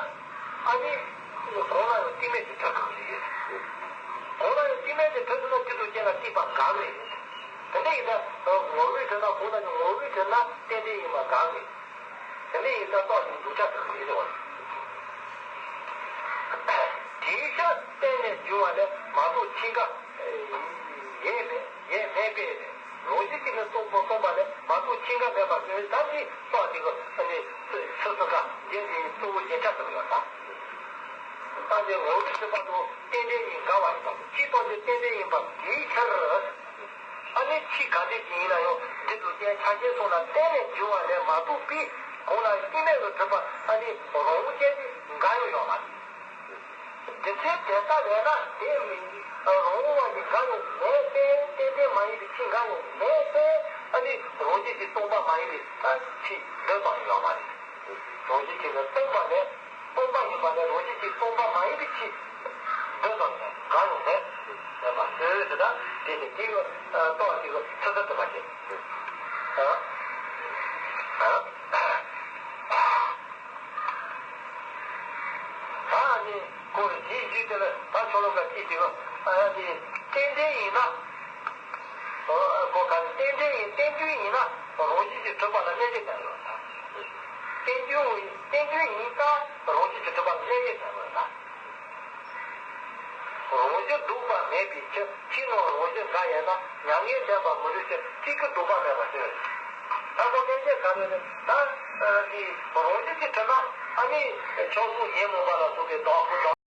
ཨ་ནི་གང་ལ་ཡང་རྟེན་མེད་ཀྱི་གྲུབ་དགོས་ཀྱི་རེད། གང་ལ་ཡང་རྟེན་མེད་ཀྱི་གྲུབ་ཐུབ་ན་སྤྱི་དང་རྐྱེན་ལ་རྟེན་པ་འགལ་གི་རེད། དེ་འདྲ་ཡིན་ཙང་ངོ་བོས་གྲུབ་ན་གང་ལ་ཡང་ངོ་བོས་གྲུབ་ན་རྟེན་འབྲེལ་ཡིན་པ་འགལ་གི་རེད། དེ་འདྲ་ཡིན་ཙང་རྟོགས་ཤིང་འདུག་ཆ་དགོས་ཀྱི་རེད། དེའི་ཕྱིར་རྟེན་ལས་བྱུང་བ་ལས་མ་གཏོགས་ཕྱིན་འགལ་ཡེ་མེད་ཡེ་མེད་པས། རང་བཞིན་གྱིས་ནི་སྟོང་པ་སྟོང་པ་ལས་མ་གཏོགས་ཕྱིན་འགལ་མེད་པར་ཐལ། ད་ཅི་སོགས་དེ་གི་ཨ་ནི་སུ་སུ་ག་རྒྱན་དེ་གཙོ་བོ་རྒྱན་ཆ་ཟེར་བ་དང་། ད་ཅི་ངོ་བོའི་གྲུབ་པ་དང་རྟེན་འབྲེལ་གཉིས་འགལ་བ་ཡིན་པ་དང་། སྤྱི་དང་རྐྱེན་རྟེན་འབྲེལ་ཡིན་པ་དེའི་ཕྱིར། ཨ་ནི་ཕྱིས་ག་འདྲ་ཞིག་ཡིན་ན་ཡང་སྒྲིབ་པའི་རྐྱེན་ཆགས་ཞེན་སོགས་ལ་རྟེན་ལས་བྱུང་བ་ལས་མ་གཏོགས་པའི་གང་ལ་རྟེན་མེད་པར་གྲུབ་པ་ཨ་ནི་རང་བཞིན་གྱིས་འགལ་ཡང་ཡོད་མ་རེད། རྒྱུ་མཚན་དེ་ལྟ་བས་ན་དེ་མིན་རང་དབང་བ་ཞིག་འགའ་ཡང་མེད་པས། རྟེན་འབྲེལ་མ་ཡིན་པའི་ཕྱིར་འགའ་ཡང་མེད་པས། ཨ་ནི་རང་བཞིན་གྱིས་སྟོང་པ་མ་ཡིན་པའི་ཕྱིར་འདོད་པ་ཡང་ཡོད་མ་རེད། རང་བཞིན་གྱིས་ནི་སྟོང་པ་ལས་སྟོང་པ་ཡིན་པ་ལས་རང་བཞིན་གྱིས་སྟོང་པ་མ་ཡིན་པའི་ཕྱིར་འདོད་པ་ཡང་འགའ་ཡང་མེད། མེད་པ་ཟེར་དེ་དག་དེ་ནི་དེ་གི་རྟོགས་ཅིག་ཚུལ་ཚུལ་དུ་མ་བྱེད། ཨ། ཨ། ད་ནི་ཁོ་རེ་དེའི་རྒྱུད་དེ་ལ་ད་ཆོ་ལོ་ཀ་གཅིག་དེ་ལ་ཨ་ནི་རྟེན་འབྲེལ་ཡིན་ན། ཨོ་ཁོ་ག་རྟེན་འབྲེལ་ཡིན་རྟེན་འབྲེལ་ཡིན་ན་རང་བཞིན་གྱིས་གྲུབ་པ་ལ་གནས་འབྱེད་ཀྱང་ཡོད། རྟེན་འབྲེལ་ཡིན་རྟེན་འབྲེལ་ཡིན་ད་རང་བཞིན་གྱིས་གྲུབ་པ་ལ་གནས་འབྱེད་ཀྱང་ཡོད་ན། རང་བཞིན་ལྡོག་པ་མེད་པའི་ཕྱིར། ཕྱི་ནང་རང་བཞིན་འགའ་ཡོད་ན་མྱ་ངན་ལྡན་པ་མི་རིགས་ཕྱིར། གཅིག་གི་ལྡོག་པ་མེད་པ་ཟེར། ད་ཁོ་གནས་འབྱེད་ག་རེ་རེད། ད་འདི་རང་བཞིན་གྱིས་གྲུབ་ན་ཨ་ནི་ཆོས་སྐུ་ཉོན་མོངས་པ་ལ་སོགས་པའི་བདག་པོ་དང་།